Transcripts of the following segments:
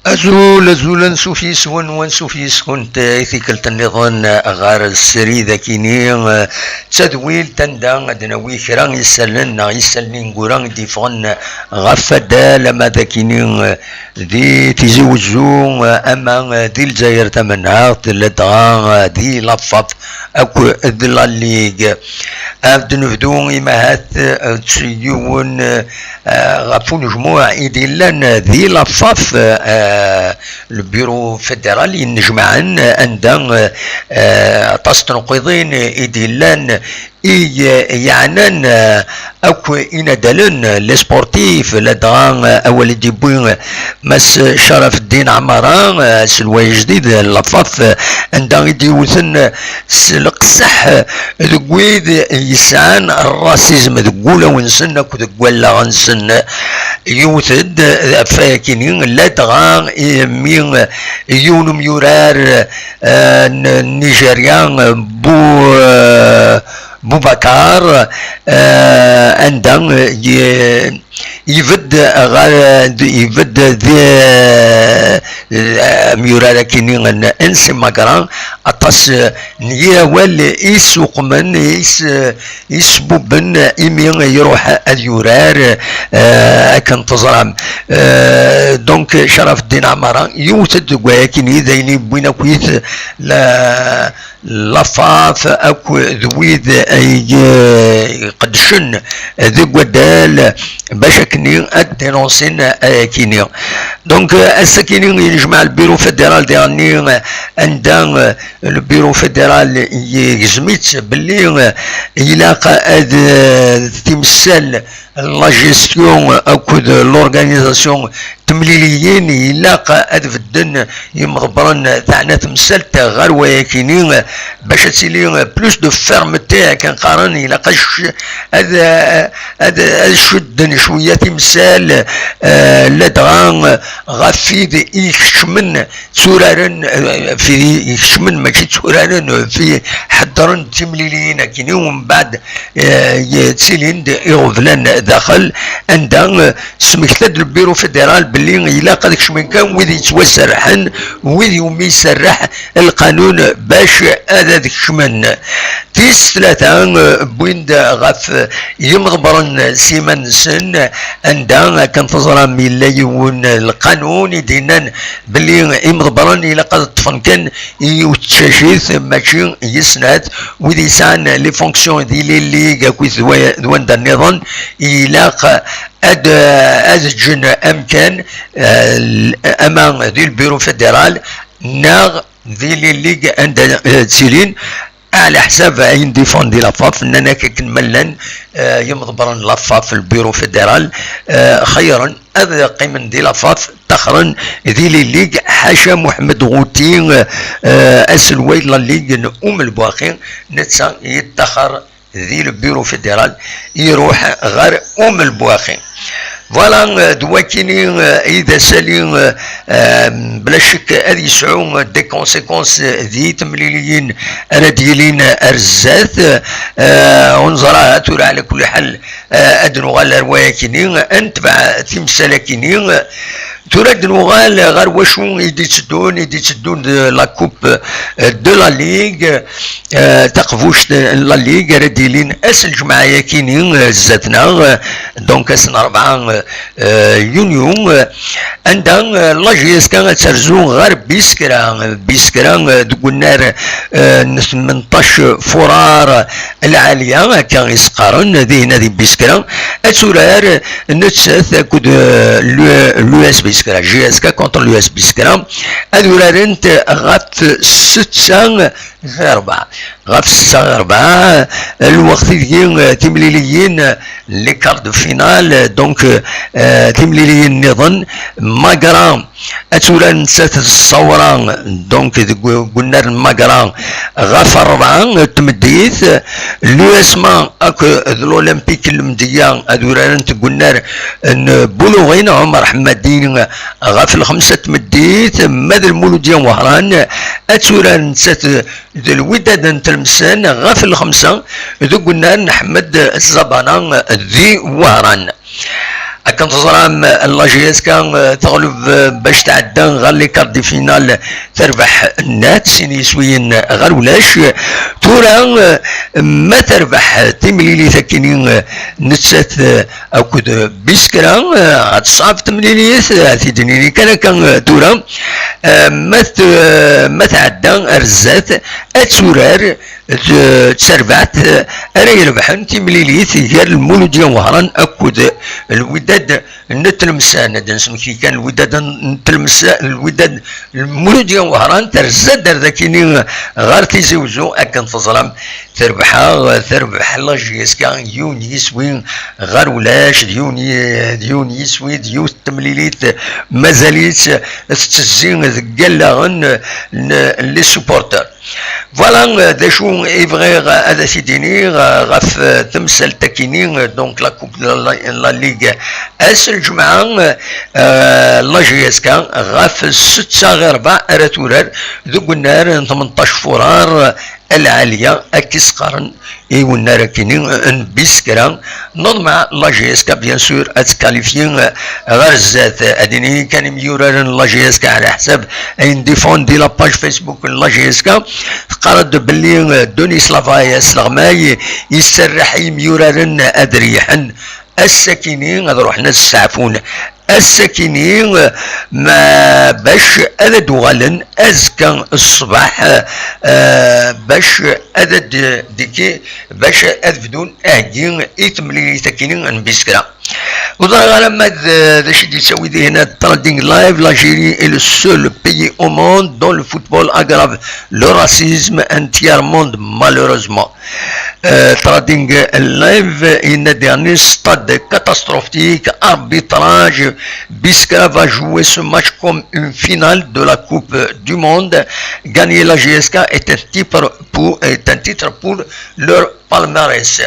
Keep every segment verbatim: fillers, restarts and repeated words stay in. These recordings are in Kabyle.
Azul, azul, ansuf yes-wen, wansuf yes-kent, i tikkelt nniḍen ɣer srid akini, d tadwilt anda ad d-nawi kra isallen neɣ isallen ineggura i d-yeffɣen ɣef waddal, ama d akini di Tizi Wezzu, ama di Lezzayer Tamenhaɣt, ladɣa di Lafaf akk d La Ligue. Ad d-nebdu imahat s yiwen, eh, ɣef unejmuɛ i d-illan di Lafaf, eh, le bureau fédéral yennejmaɛen, anda, eh, aṭas n tneqqiḍin i d-illan i, eh, yeɛnan, eh, akk inadalen, les sportifs, ladɣa, eh, awal i d-yewwi Mass Caraf Ddin Ɛmara, eh, aselway ajdid n Lafaf, eh, anda i d-yewten, eh, s leqseḥ, eh, deg wid yesɛan rrasizm deg wulawen-nsen akked deg wallaɣ-nsen. Yewwet-d, eh, ɣef wayakini, ladɣa imi, eh, yiwen umyurar, eh, n Nigeria, eh, Bu, eh, Bubakar, eh, anda, eh, ye-, ibedd ɣer, ibedd di, eh, amyurar akini n N C Magra, aṭas, eh, n yiwal i suqmen, i s-, i sbubben imi iruḥ ad yurar, eh, akken teẓram. Eh, donc, Caraf Ddin Ɛmara yewwet-d deg wayakini d ayen yewwin akkit la, Lafaf akk d wid ay, eh, iqeddcen deg waddal bac akkenni ad dénoncer ayakini. Donc, eh, ass-akini yennejmaɛ le bureau fédéral diɣenni, eh, anda, eh, le bureau fédéral yegzem-itt belli, eh, ilaq ad, eh, timsal la gestion akked l'organisation temliliyin, ilaq ad bedden yimḍebbren teɛna temsalt ɣer wayakini, bac ad tili plus de fermeté, akken qqaren, ilaq ad c-, ad, ad, ad cudden cwiya timsal, eh, ladɣa ɣef wid ikeččmen tturaren, eh, fi ikeččmen, mačči tturaren, fi ḥeddren timliliyin akini, umbeɛd, eh, ttilin-d iɣeblan daxel, anda, eh, smekta-d le bureau fédéral belli ilaq ad kecmen kan wid yettwaserrḥen, wid iwumi iserreḥ lqanun bac ad, ad kecmen. Tis tlata, eh, wwin-d ɣef yimḍebbren s yiman-nsen, anda akken teẓram yella yiwen lqanun i d-yennan belli imḍebbren ilaq ad ṭṭfen kan i yiwet tcacit, mačči i snat, wid yesɛan les fonctions di les ligues akked d wa-, d wanda nniḍen, ilaq ad, ad ǧǧen amkan, eh, ama di le bureau fédéral neɣ di les ligues anda, eh, ttilin. Ɛla ḥsab ayen défendre Lafaf, nnan-ak akken ma llan, eh, yimḍebbren n Lafaf, le bureau fédéral, eh, xeyyren ad qqimen di Lafaf, ttaxren di les ligues, ḥaca Muḥemmed Ɣuti, eh, aselway n la ligue n Um Lbwaxi, netta yettaxer di le bureau fédéral, iruḥ ɣer Umelbuxi. Voilà, euh, d wakini, euh, i d asali, euh, euh, bla ccek ad yesɛu, euh, des conséquences, euh, di temliliyin ara d-yilin ar zdat. Euh, ur neẓra tura, ɛla kulli ḥal, euh, ad nuɣal ar wayakini, ad netbeɛ timsal-akini. Tura ad nuɣal ɣer wacu i d-itteddun, i d-itteddun de la coupe, euh, de la ligue, euh, taqbuct n la ligue ara d-ilin ass n lǧemɛa-yakini, euh, zdat-neɣ, euh, donc ass n rebɛa, euh, euh, yunyu, euh, anda, euh, la J S K ad terzu ɣer Biskra. Biskra, euh, deg unnar, euh, n tmenṭac furar lɛaliya, akka i s-qqaren, dihin di Biskra, ad turar nettat akked, euh, l'U-, l'U S Biskra, J S K contre l'U S Biskra, ad urarent ɣef ssetta ɣer rebɛa. Ɣef ssetta ɣer rebɛa, lweqt ideg, euh, timliliyin, euh, les quarts de finale, euh, donc, euh, euh, timliliyin nniḍen, Magra ad turar nettat d Ṣawra, donc deg u-, deg unnar n Magra ɣef rebɛa n tmeddit, l'U S M A akked l'Olympique n Lemdeyya ad urarent deg unnar n Buluɣin Ɛumer Ḥemmadi ɣef lxemsa n tmeddit, ma d Lmuludya n Wehran ad turar nettat d Lwidad n Tlemsan ɣef lxemsa deg unnar n Ḥmed Zzabana di Wehran. Akken teẓram, la J S K, euh, teɣleb, euh, bac tɛedda ɣer les quarts de finale, terbeḥ net, sin yiswiyen ɣer ulac. Tura, euh, ma terbeḥ timlilit akini, euh, nettat, euh, akked Biskra, euh, ad teṣɛeb temlilit, euh, ad t-id-nini kan akka, euh, tura, euh, ma t-, euh, ma tɛedda ar zdat, ad turar d, d terbaɛt, eh, ara irebḥen timlilit gar Lmuludya n Wehran akked Lwidad n Tlemsan. Ad d-nesmekti kan Lwidad n Tlemsa-, Lwidad, Lmuludya n Wehran terza-d ar dakini ɣer Tizi Uzzu, akken teẓram terbeḥ, terbeḥ la J S K yiwen yiswi ɣer ulac, d yiwen yi-, d yiwen yiswi, d yiwet temlilit mazal-itt tettezzi deg wallaɣen n les supporters. Voilà, euh, d acu i bɣiɣ ad as-id-iniɣ, euh, ɣef, euh, temsalt-akini, euh, donc la Coupe de la, la Ligue ass n lǧemɛa, euh, la J S K ɣef ssetta ɣer rebɛa ara turar deg unnar n tmenṭac furar, euh, lɛaliya, akka i s-qqaren i unnar-akini n Biskra. Neḍmeɛ la J S K, bien sûr, ad tkalifyi ɣer zdat. Ad iniɣ kan imyuraren n la J S K, ɛla ḥsab ayen défend di la page Facebook n la J S K. Teqqar-d belli, euh, Denis Lavaye, asleɣmay, iserreḥ i yimyuraren ad reyḥen ass-akini, ad ruḥen ad steɛfun ass-akini, ma bac ad d-uɣalen azekka ṣṣbeḥ, euh, bac ad d-, diki, bac ad bdun aheggi i temlilit-akini n Biskra. Ur ẓriɣ ara ma d, d acu i d-yettawi dihin Trading Live. L'Algérie est le seul pays au monde dont le football aggrave le racisme en tiers-monde, malheureusement. Euh, Trading Live, une dernière stade catastrophique, arbitrage, Biskra va jouer ce match comme une finale de la Coupe du Monde. Gagner la J S K est un titre pour, est un titre pour leur palmarès.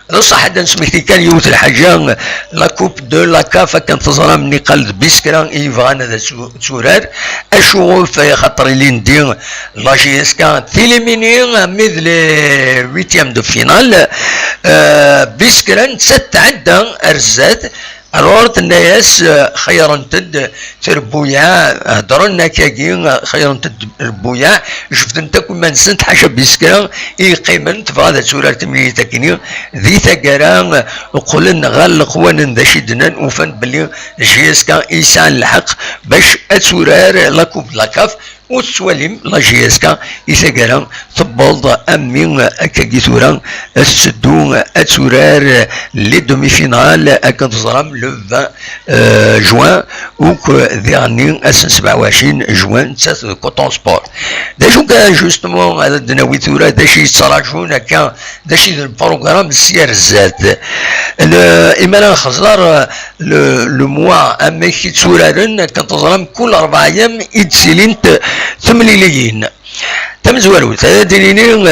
D ṣṣeḥ ad d-nesmekti kan yiwet lḥaǧa, la Coupe de la CAF, akken teẓram, niqal d Biskra i yebɣan ad tu-, turar. Acuɣef? Axaṭer ilindi la J S K t'éliminer, mi d les huitièmes de finale. Euh, Biskra nettat tɛedda ar zdat, alors tenna-yas, euh, xeyrent-d trebbuyaɛ, heddren akkagi, xeyrent-d trebbuyaɛ, jebdent akk iman-nsent, ḥaca Biskra i yeqqimen, tebɣa ad turar timlilit-akini. Di taggara, qqlen ɣer leqwanen, d acu i d-nnan, ufan belli J S K i yesɛan lḥeqq bac ad turar la Coupe de la CAF. Ur tettwalim la J S K i taggara tewweḍ am mi akkagi tura tetteddu ad turar les demi-finales, akken teẓram, le vingt, euh, juin, uk diɣenni ass n sebɛa u ɛecrin juin, nettat d Coton Sport. D acu kan, justement, ad d-nawi tura d acu i yettraǧun akka, d acu i d lprogramme s yar zdat. L-, imara nxeẓẓer, euh, le, le mois, amek i tturaren, akken teẓram, kul rebɛa ayyam i d-ttilint temliliyin. Tamezwarut, ad d-nini,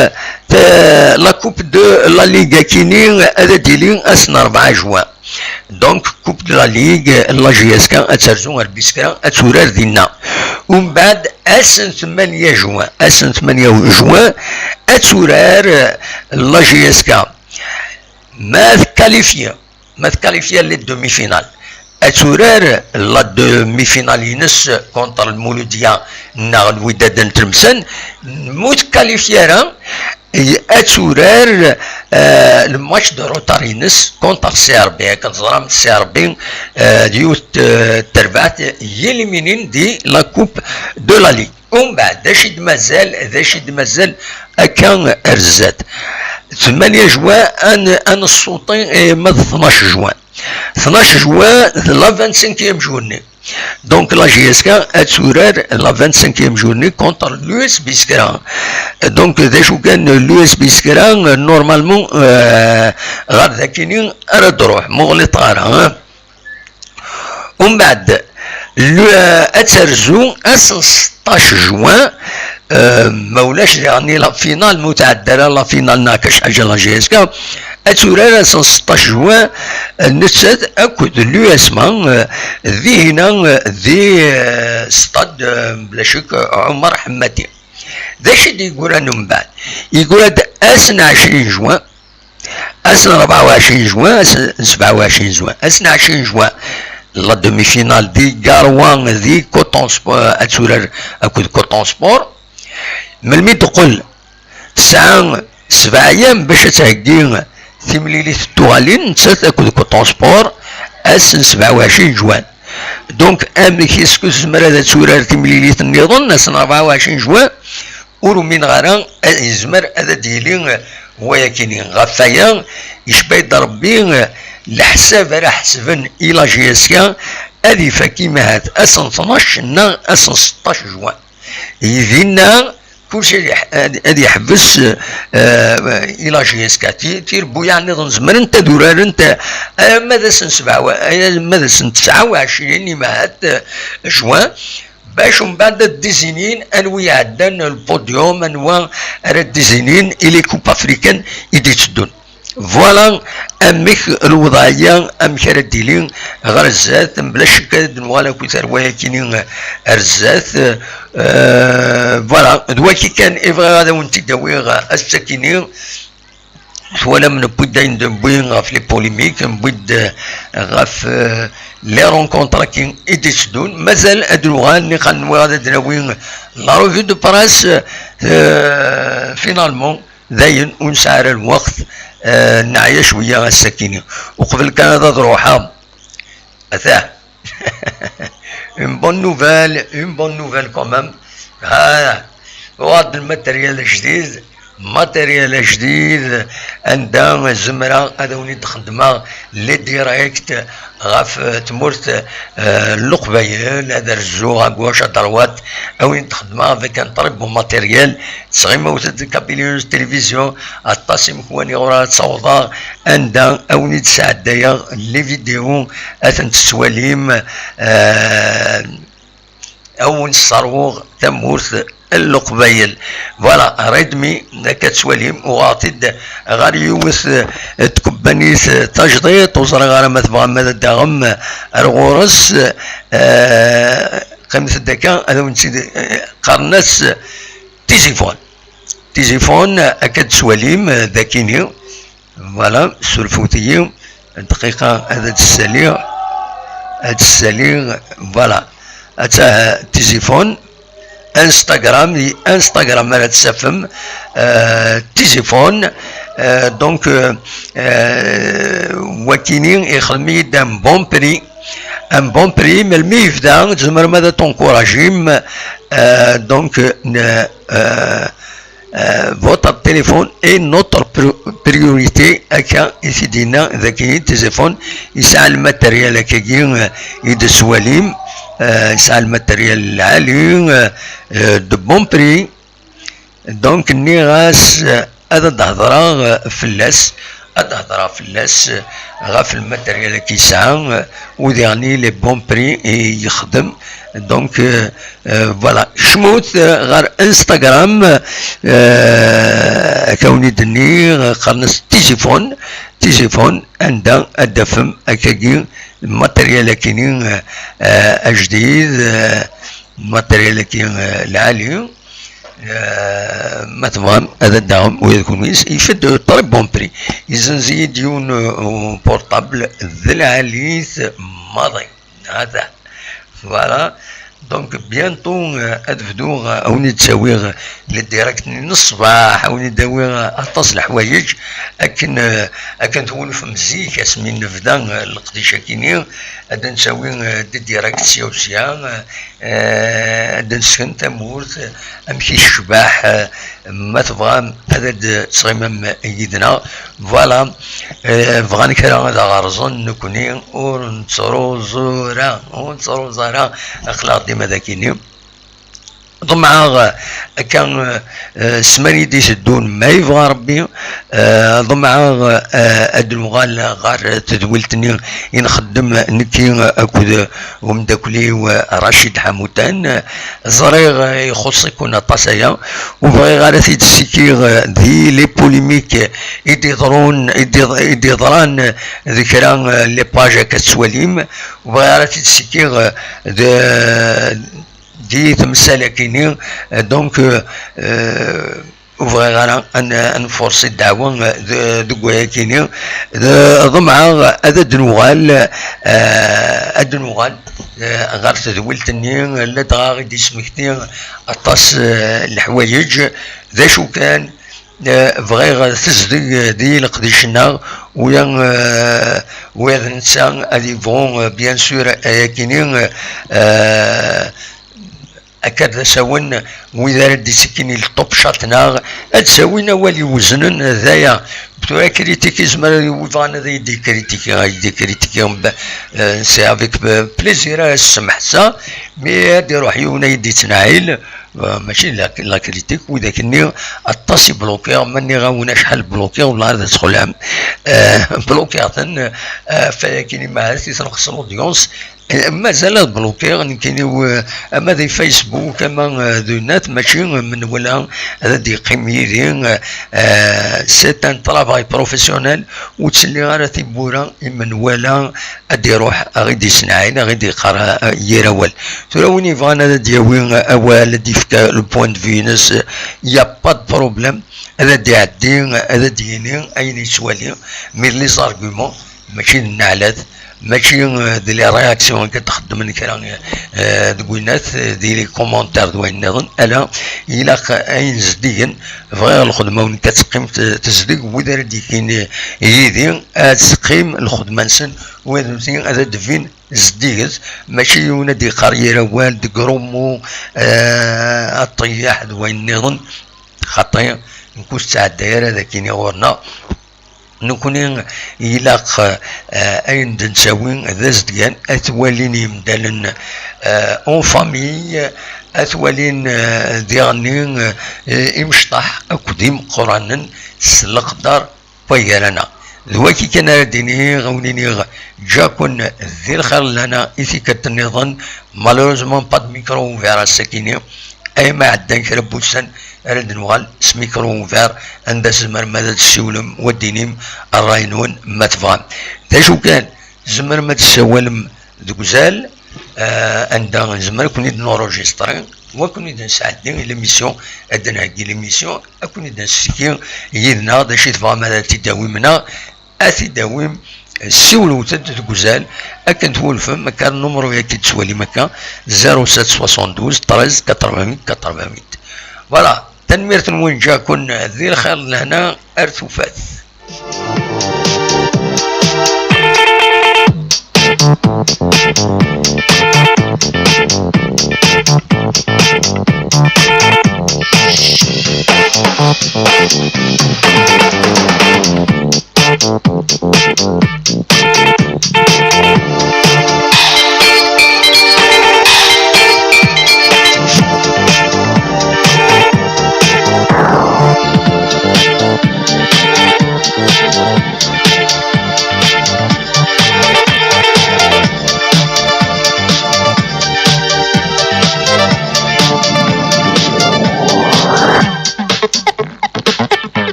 eh, la Coupe de la Ligue akini ad d-tili ass n rebɛa juin. Donc, Coupe de la Ligue, la J S K ad terzu ar Biskra, ad turar dinna. Umbeɛd, ass n tmanya juin, ass n tmanya juin, ad turar, eh, la J S K. Ma tkalifya, ma tkalifya les demi-finales, ad turar la demi-finale-ines contre Lmuludiya neɣ Lwidad n Tlemsan. Ma ur tkalifya ara, ad turar, eh, le match de retard-ines contre C R B. Akken teẓram, C R B, eh, d yiwet, eh, terbaɛt yéliminin di la Coupe de la Ligue. Umbeɛd, d acu i d-mazal, d acu i d-mazal akka ar zdat? Tmanya juin, ad n-, ad nessuṭi, eh, ma d tnac juin. Tnac juin, d la vingt-cinquième journée. Donc, la J S K ad turar la vingt-cinquième journée contre l'U S Biskra. Donc, d acu kan l'U S Biskra, normalement, euh, ɣer dakini ara d-ruḥ, muɣliṭ ara, hein. Umbeɛd, lu-, euh, ad terzu ass n seṭṭac juin, euh, ma ulac diɣen la finale, ma ur tɛedda ara la finale neɣ akka cḥaǧa la J S K, ad turar ass n seṭṭac juin, euh, nettat akked l'U S M A, euh, dihina, euh, di, euh, stade, euh, bla ccek, euh, Ɛumar Ḥemmadi. D acu i d-yeggran umbeɛd? Yeggura-d ass n ɛecrin juin, ass n rebɛa u ɛecrin juin, ass n sebɛa u ɛecrin juin, ass n ɛecrin juin, la demi-finale di Garoua, di Coton Sport, ad turar akked Coton Sport. Melmi d-teqqel, tesɛa sebɛa ayyam bac ad theggi timlilit n tuɣalin, nettat akked Coton Sport, ass n sebɛa u ɛecrin juin. Donc, amek est-ce que tezmer ad turar timlilit nniḍen, ass n rebɛa u ɛecrin juin? Ur umineɣ ara ad yezmer ad d-yili wayakini. Ɣef waya, yecba-d Rebbi leḥsab ara ḥesben i la J S K, ad ifak imahat ass n tnac neɣ ass n seṭṭac juin. Dinna, kulci ad yeḥ-, ad, ad yeḥbes, eh, i la J S K. Ti-, tirebbuyaɛ nniḍen zemrent ad urarent, eh, arma d ass n sebɛa, arma d ass n tesɛa u ɛecrin imahat, eh, juin, bac umbeɛd ad d-izinin anwa iɛeddan le podium, anwa ara d-izinin i les coupes africaines i d-itteddun. Voilà amek lewḍeɛ-agi, amek ara d-tili ɣer zdat, mebla ccek ad d-nuɣal akkit ar wayakini ar zdat. Euh, voilà, d waki kan i bɣiɣ ad awen-t-id-awiɣ ass-akini. Twalam, newwi-d ayen d-newwi ɣef les polémiques, newwi-d, euh, ɣef, euh, les rencontres-agi i d-itteddun. Mazal ad d-nuɣal, niqal nwiɣ ad d-nawi la revue de presse, euh, finalement. Dayen, ur nesɛi ara lweqt, eh, neɛya cwiya ass-akini. Uqbel kan ad, ad ruḥeɣ, atah. Une bonne nouvelle, une bonne nouvelle quand même. Ha, uɣeɣ-d lmateryal ajdid, materyal ajdid, anda zemreɣ ad awen-id-xedmeɣ les directs ɣef, eh, tmurt, eh, n Leqbayel, ad rzuɣ à gauche, à droite, ad awen-id-xedmeɣ avec un très bon matériel. Tesɣimawt-d Kabylie News Télévision, aṭas imekwan iɣur ara ttawḍeɣ, anda ad awen-id-sɛeddayeɣ les vidéos, ad tent-tettwalim, eh, ad awen-sserwuɣ tamurt n Leqbayel. Voilà, Redmi, akka tettwalim, uɣeɣ-t-id ɣer yiwet, eh, n tkebbanit, eh, tajdiṭ, ur ẓriɣ ara ma tebɣam ad d-taɣem ar ɣur-s, eh, qqimet-d akka, ad awen-tt-id, eh, qqaren-as Tizifun. Tizifun, akka d-tettwalim, eh, dakini. Voilà, surfut-iyi. Dqiqa, ad d-ssaliɣ. Ad d-ssaliɣ. Voilà. Attah, Tizifun. Instagram, di Instagram ara tt-tafem. Euh, Tizifun. Euh, donc, euh, euh, wakini ixdem-iyi-d un bon prix. Un bon prix, melmi yebda, tzemrem ad t-tencouragim. Euh, donc, euh, euh, euh, votre téléphone est notre pri-, priorité. Akka i t-id-yenna dagi, Tizifun yesɛa lmateryal akkagi, euh, i d-tettwalim, euh, yesɛa lmateryal lɛali, euh, euh, de bon prix. Donc, nniɣ-as, euh, ad d-hedreɣ, euh, fell-as. ad d-hedreɣ fell-as, ɣef lmateryal-agi yesɛa, u diɣen les bons prix i yexdem. Donc, euh, euh, voilà, cmut, euh, ɣer Instagram, euh, akka wen-d-nniɣ, qqaren-as Tizifun, Tizifun, anda ad d-tafem akkagi lmateryal-akini, euh, euh, ajdid, euh, lmateryal-agi, euh, lɛali. Euh, ma tebɣam ad d-taɣem ula d kunwi, il fait de très bons prix. Yezzenz-iyi-d yiwen, euh, portable d lɛali-t maḍi. Hata. Voilà. Donc, bientôt, euh, ad bduɣ, euh, ad wen-id-ttawiɣ, euh, les directs-nni n ṣṣbeḥ, ad wen-id-awiɣ, euh, aṭas n leḥwayeǧ, akken, euh, akken twulfem zik, asmi nebda, euh, leqdic-akini, ad d-nttawi, euh, des directs sya u sya, euh, euh, ad d-nesken tamurt, euh, amek i tecbeḥ, euh, ma tebɣam ad d-tɣimem yid-neɣ. Voilà, euh, bɣan kra ad aɣ-rẓen, nekkni ur nettruẓu ara, ur nettruẓu ara, aql-aɣ dima d akini. Ḍemɛeɣ, euh, akka, euh, euh, ssmana i d-iteddun, ma yebɣa Rebbi, euh, ḍemɛeɣ, euh, ad nuɣal ɣer tedwilt-nni i nxeddem nekki akked umeddakel-iw, euh, Racid Ḥamutan. Ẓriɣ, euh, ixuṣṣ-iken aṭas aya, ur bɣiɣ ara ad t-id-ssikkiɣ, euh, di les polémiques i d-iḍrun, i d-iḍ-, i d-iḍran, euh, di kra, euh, les pages akka tettwalim, ur bɣiɣ ara ad t-id-ssikkiɣ, euh, de, di temsal-akini, euh, donc, euh, euh, ur bɣiɣ ara ad n-, ad nfurṣi ddeɛwa, euh, de, deg wayakini. De, ḍemɛeɣ ad d-nuɣal, euh, ad d-nuɣal, euh, ɣer tedwilt-nni, ladɣa i d-ismekti aṭas, euh, n leḥwayeǧ. D acu kan, euh, bɣiɣ tezdeg, euh, di leqdic-nneɣ, uya, euh, uya d netta ad yebɣu, euh, bien sûr, ayakini, euh, euh, akka d asawen, wid ara d-isikkin i le top chat neɣ ad d-sawin awal iweznen d aya. Tura critique, yezmer ad yebɣan ad yi-d-ikritiki, ad yi-d-ikritiki, euh, c'est avec, euh, plaisir ara s-semḥeɣ, mais ad iruḥ yiwen ad yi-d-ittneɛil, euh, mačči la, la critique, widak-nni aṭas i blokiɣ, ma nniɣ-awen acḥal blokiɣ, wala ad txelɛem. Euh, blokiɣ-ten, euh, ɣef wayakini ma ahat i tenqes l'audience, Eh, mazal ad blokiɣ, nekkini, w-, ama di Facebook, ama, eh, d unat, mačči, eh, menwala ad d-yeqqim yid-i, eh, eh, c'est un travail professionnel, ur ttselliɣ ara tiwwura i menwala ad d-iruḥ, ad ɣ-id-isneɛɛil, ad ɣ-id-iqqar, eh, yir awal. Tura win yebɣan ad d-yawi, eh, awal, ad d-yefk, eh, le point de vue-ines, eh, y a pas de problème, ad d-iɛeddi, ad d-yini ayen yettwali, mais les arguments, mačči d nneɛlat, mačči, eh, d les réactions i d-xeddmen kra, eh, deg winat, eh, di les commentaires d wayen nniḍen, ala, ilaq ayen zeddigen. Bɣiɣ lxedma-w nekk ad teqqim t-, tezdeg, wid ara d-yekkin yid-i ad teqqim lxedma-nsen, wid nutni ad d-bbin zeddiget, mačči yiwen ad d-yeqqar yir awal deg rummu, eh, aṭeyyaḥ d wayen nniḍen, xaṭi, nekk ur tettɛedday ara dagi ɣur-neɣ. Nekkni ilaq, eh, ayen d-nettawi d azedgan, ad t-walin yimdanen, eh, en famille, ad t-walin, eh, diɣenni, eh, imecṭaḥ akked imeqqranen s leqder n wagar-aneɣ. D wagi kan ara d-iniɣ, ad wen-iniɣ ǧǧa-ken di lxir n lehna i tikkelt nniḍen. Malheureusement, pas de micro ouvert ass-akini. Ayma ɛeddan kra n wussan ara d-nuɣal s micro ouvert, anda tzemrem ad d-tessiwlem, u ad d-tinim ṛṛay-nwen ma tebɣam. D acu kan, tzemrem ad d-tessawalem deg uzal, eh, anda nezmer ad ken-id-nurujistri, u ad ken-id-nesɛeddi l'émission, ad d-nheggi l'émission, ad ken-id-nessekki yid-neɣ d acu i tebɣam ad t-id-tawim neɣ ad t-id-tawim, siwlewt-d deg uzal, akken twulfem, akka numru-yagi d-tettwalim akka, zéro sept soixante-douze treize quatre-vingt-huit quatre-vingt-huit. Voilà, tanemmirt-nwen, ǧǧa-ken di lxir d lehna, ar tufat.